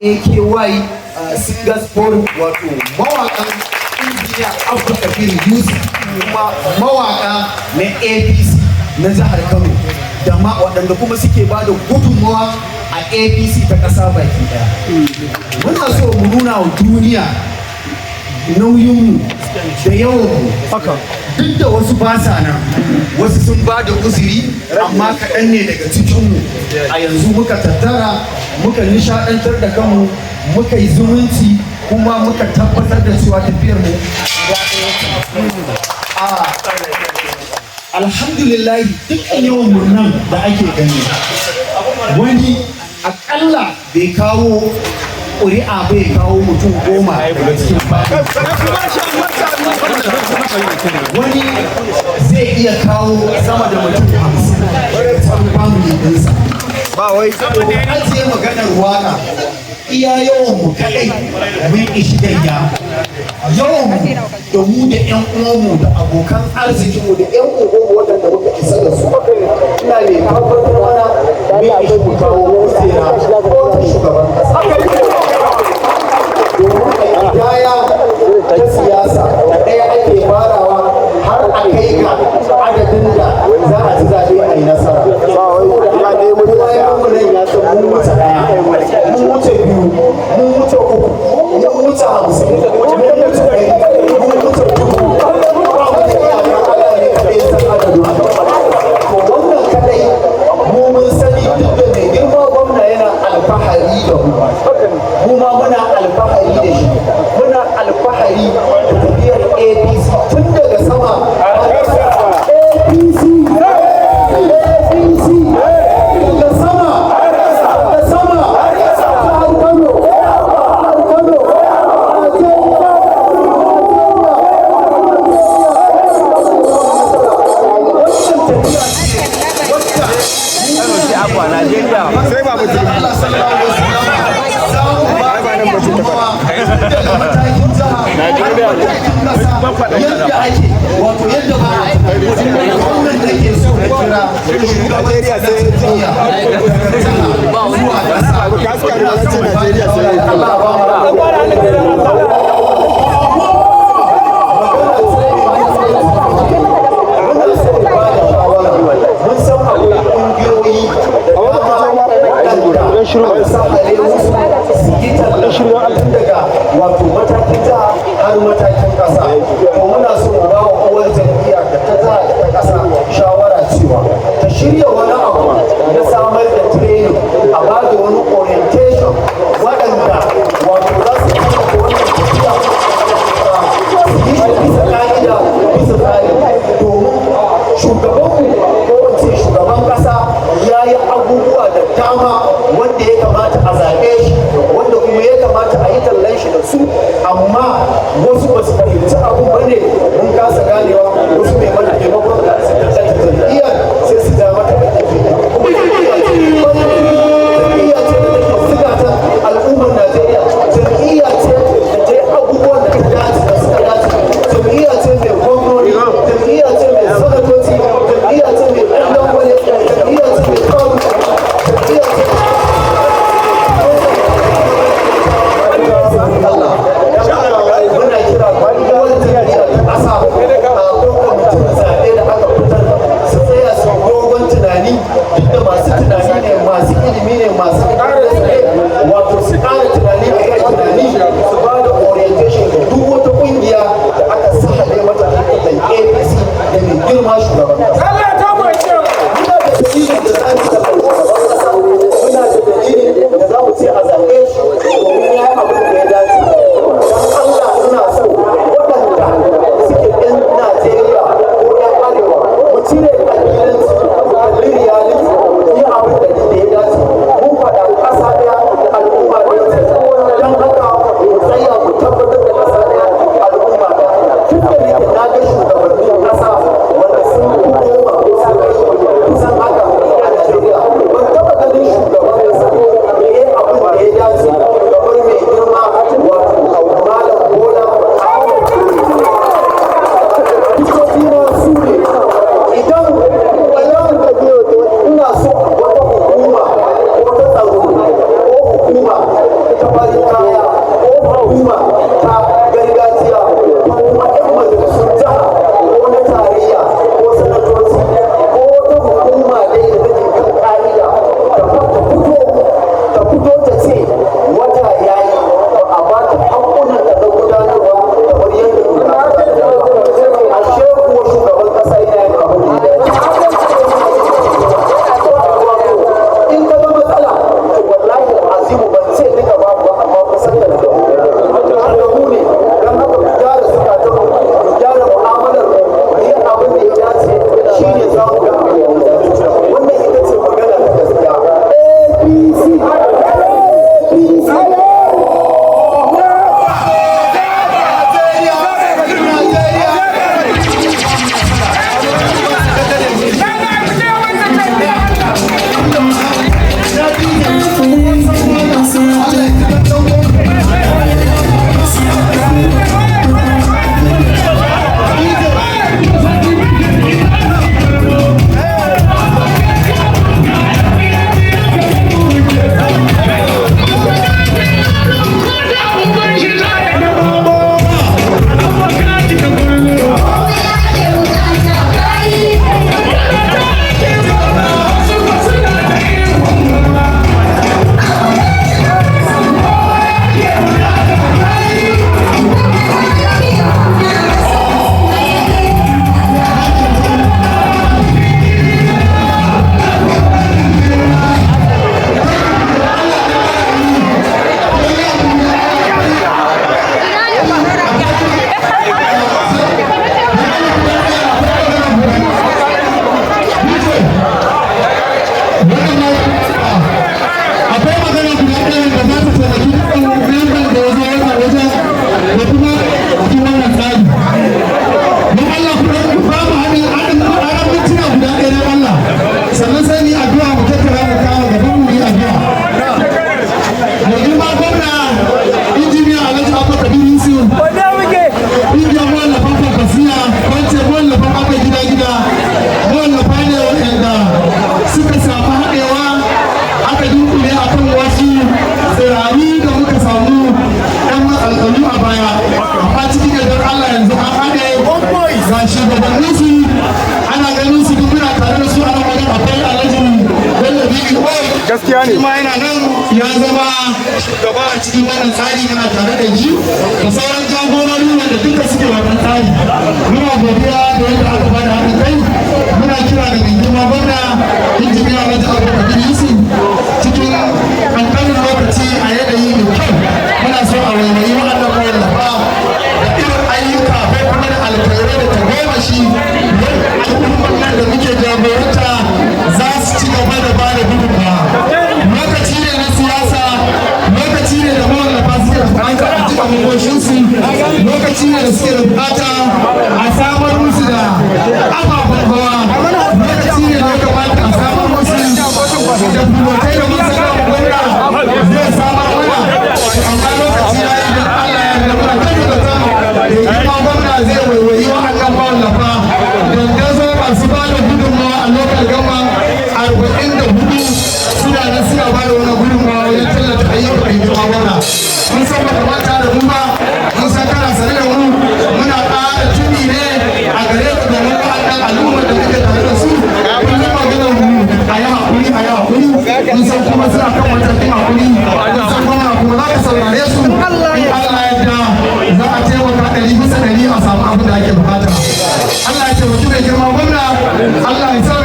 AKY Singers Forum, wato mawaƙan Injiniya Abba Kabir Yusuf, kuma mawaƙa na APC na jihar Kano, da ma waɗanda kuma suke ba da gudunmawa a APC ta ƙasa baki ɗaya. Muna so mu nuna wa duniya nauyinmu da yawanmu, duk da wasu ba sa nan, wasu sun ba da uzuri, amma kaɗan ne daga cikinmu. A yanzu muka tattara, muka nishaɗantar da kanmu, muka yi zumunci, kuma muka tabbatar da cewa tafiyar mu guda ɗaya ce. Alhamdulillah, dukkan yawan murnan da ake gani, wani akalla bai kawo ƙuri'a, bai kawo mutum 10 daga cikin family. Wani zai iya kawo sama da mutum 50 daga cikin family ɗinsa. Ba wai. Ajiye maganar waka, iya yawan mu kadai mun ishi gayya. Yawan mu, da mu da yan uwanmu da abokan arzikinmu da yan uwanmu waɗanda muka isa da su, ina mai tabbatar mana mun ishi mu kawo kujera ko ta shugaban kasa, domin a kidaya ta siyasa da ɗaya ake farawa har a kai ga adadin da za a ci zaɓe a yi nasara. Ya ɗaya mutu. Kowa ya mu nan ya san mun wuce ɗaya, mun wuce biyu, mun wuce uku, mun wuce 50, mun wuce 100, mun wuce 1000. Ba mu da iyaka, Allah ne kaɗai ya san adadin. To, wannan kaɗai mu mun sani, duk da mai girma gwamna yana alfahari da mu, mu ma muna alfahari da shi, muna alfahari da tafiyar APC tun daga sama har ƙasa. APC, APC, daga sama, daga sama, jihar Kano, jihar Kano, Najeriya, Najeriya. Wannan tafiya ce wadda Sai ba mutum. Allah sallallahu alaihi wasallam za mu ba da gudunmawa daga matakin jiha har matakin kasa, yadda ake, wato yadda ba a tunani. Wannan nake so na kira shugabanci na jam'iyya daga jiha zuwa kasa. Kaskar ya ce Najeriya sai Allah ba mu. Muna so mu ba da shawara. Mun san akwai ƙungiyoyi da dama waɗanda an sahale musu su yi talla tun daga wato matakin jiha har matakin ƙasa. To, muna so mu ba wa uwar jam'iyya da ta jiha da ta ƙasa shawara cewa ta shirya wani abu na samar da training, a ba da wani orientation waɗanda wato za su taimaka wannan tafiya su yi shi bisa ka'ida, bisa tsari, domin shugabanmu, ko in ce shugaban kasa, ya yi abubuwa da dama wanda ya kamata a zaɓe shi, wanda kuma ya kamata a yi tallan shi da su, amma wasu ba su fahimci abu ba ne. Amma kusan kanjamu ne. Don haka mu gyara zukatan mu, mu gyara mu'amalar mu, mu yi abin da ya dace, shine za mu ga abin da ya dace. Wannan ita ce magana ta gaskiya. APC, APC. Akwai magana guda ɗaya da za ta taimaki dukkan memban da ya zo wannan wajen da kuma cikin wannan tsari. Don Allah ku ɗan ku ba mu haɗin haɗin haɗin mintuna guda ɗaya, don Allah. Sannan sai mu yi addu'a, mu tattara mu kawo gaban mu yi addu'a. Mai girma gwamna, Injiniya Alhaji Abba Kabir Yusuf, ƙungiyar mawallafan Kwankwasiyya, wance mawallafan Abba Gida Gida, mawallafa ne waɗanda suka samu haɗewa, aka dunkule a kan wasu tsiraru da muka samu ɗan matsaltsalu a baya. Amma cikin yardar Allah yanzu an haɗe. Ga shugabanninsu, ana ganin su, duk muna tare da su a nan wajen. Akwai Alhaji Bello Bibi. Gaskiya ne. Shi ma yana nan, ya zama shugaba a cikin wannan tsari, yana tare da shi da sauran jagorori wanda duka suke wannan tsari. Muna godiya da yadda aka bada haɗin kai. Muna kira da mai girma gwamna, Injiniya Alhaji Abba Kabir Yusuf, cikin ƙanƙanin lokaci, a yanayi mai kyau, muna so a waiwayi waɗannan mawallafa da irin ayyuka ko kuma da alkhairai da tagomashi al'ummar nan da muke jagoranta za su ci gaba da ba da gudunmawa. Lokaci ne na siyasa, lokaci ne da mawallafa suke da bukata a jiƙa makoshinsu, lokaci ne da suke da bukata a samar musu da ababen hawa, lokaci ne da ya kamata a samar musu da fulotai da mun sanar gwamna zai samar mana. Amma lokaci ya yi da Allah ya yarda, muna kyautata da girma gwamna zai waiwayi wa'annan mawallafa, dandazo masu ba da gudunmawa a local government 44, suna nan suna ba da wani gudunmawa wajen tallata ayyukan girma gwamna. Mun san ba kamata da mu ba, mun san kana sane da mu. Muna ƙara tuni ne a gare ka domin wa'annan al'ummar da muke tare da su, kullum maganar mu a yi haƙuri, a yi haƙuri. Mun san kuma suna kan matakin haƙuri. Mun san gwamna kuma za ka saurare su. In Allah ya yarda, za a taimaka 100% a samu abin da ake bukata. Allah ya taimaki mai girma gwamna. Allah ya sa